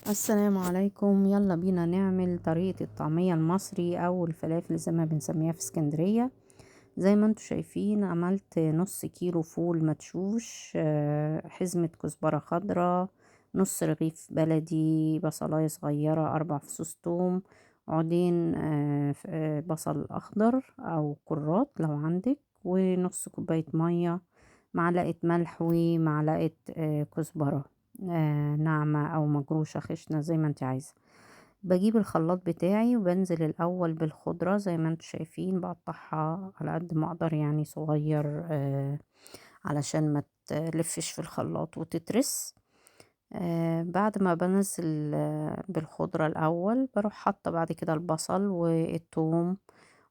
السلام عليكم. يلا بينا نعمل طريقة الطعمية المصري او الفلافل زي ما بنسميها في اسكندرية. زي ما انتم شايفين عملت نص كيلو فول مدشوش، حزمة كزبرة خضراء، نص رغيف بلدي، بصلاية صغيرة، 4 فصوص توم، عودين بصل اخضر او كرات لو عندك، ونص كوباية مية، معلقة ملح ومعلقة كزبرة ناعمة او مجروشة خشنة زي ما انت عايزة. بجيب الخلاط بتاعي وبنزل الاول بالخضرة زي ما انتم شايفين، بقطعها على قد ما اقدر صغير، علشان ما تلفش في الخلاط وتترس. بعد ما بنزل بالخضرة الاول بروح حاطة بعد كده البصل والثوم،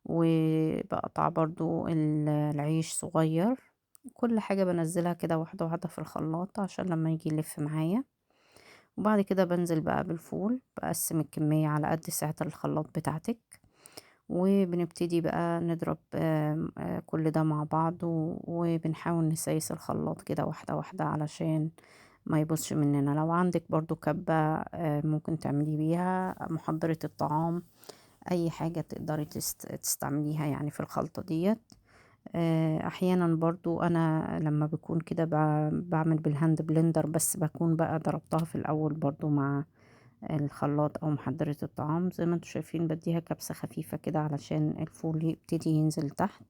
وبقطع برضو العيش صغير. كل حاجة بنزلها كده واحدة واحدة في الخلاط عشان لما يجي يلف معايا. وبعد كده بنزل بقى بالفول، بقسم الكمية على قد سعة الخلاط بتاعتك، وبنبتدي بقى نضرب كل ده مع بعض، وبنحاول نسيس الخلاط كده واحدة واحدة علشان ما يبوظش مننا. لو عندك برضو كبة، ممكن تعملي بيها محضرة الطعام، اي حاجة تقدري تستعمليها في الخلطة ديت. احيانا برضو انا لما بكون كده بعمل بال hand blender، بس بكون بقى ضربتها في الاول برضو مع الخلاط او محضرة الطعام. زي ما انتم شايفين بديها كبسة خفيفة كده علشان الفول يبتدي ينزل تحت،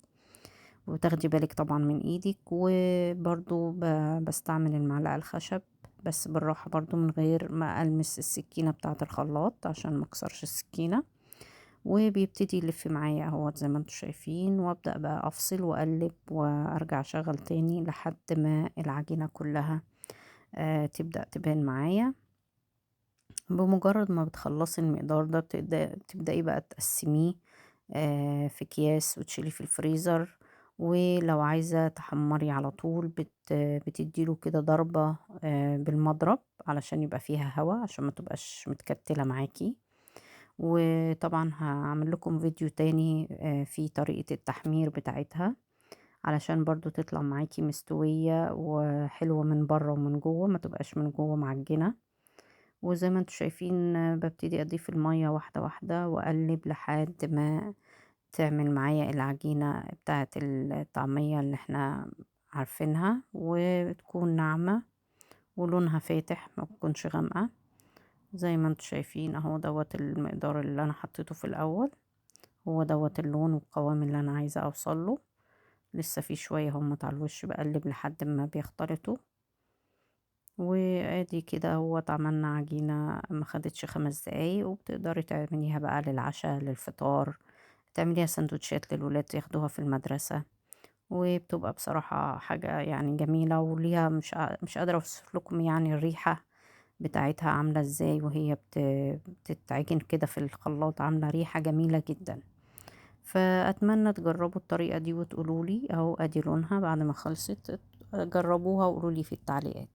وتاخدي بالك طبعا من ايدك. وبرضو بستعمل المعلقة الخشب بس بالراحة برضو من غير ما المس السكينة بتاعة الخلاط عشان ما اكسرش السكينة. وبيبتدي يلف معايا اهوت زي ما انتم شايفين، وابدأ بقى افصل واقلب وارجع اشغل تاني لحد ما العجينة كلها، تبدأ تبان معايا. بمجرد ما بتخلصي المقدار ده بتبدأي بقى تقسميه، في اكياس وتشيليه في الفريزر. ولو عايزة تحمري على طول بتديله كده ضربة، بالمضرب علشان يبقى فيها هوا عشان ما تبقاش متكتلة معاكي. وطبعا هعمل لكم فيديو تاني، في طريقة التحمير بتاعتها علشان برضو تطلع معاكي مستوية وحلوة من بره ومن جوه، ما تبقاش من جوه معجنة. وزي ما انتم شايفين، ببتدي اضيف المية واحدة واحدة واقلب لحد ما تعمل معايا العجينة بتاعت الطعمية اللي احنا عارفينها، وتكون ناعمة ولونها فاتح ما تكونش غامقة. زي ما انتم شايفين اهو دوت المقدار اللي انا حطيته في الاول، هو دوت اللون والقوام اللي انا عايزة اوصله. لسه في شوية هم على الوش، بقلب لحد ما بيختلطوا. وادي كده اهوت عملنا عجينة ما خدتش 5 دقايق، وبتقدري تعمليها بقى للعشاء للفطار، تعمليها سندوتشات للولاد ياخدوها في المدرسة، وبتبقى بصراحة حاجة جميلة. وليها مش قادرة اوصف لكم الريحة بتاعتها عاملة ازاي وهي بتتعجن كده في الخلاط، عاملة ريحة جميلة جدا. فأتمنى تجربوا الطريقة دي وتقولولي. اهو ادي لونها بعد ما خلصت، جربوها وقولولي في التعليقات.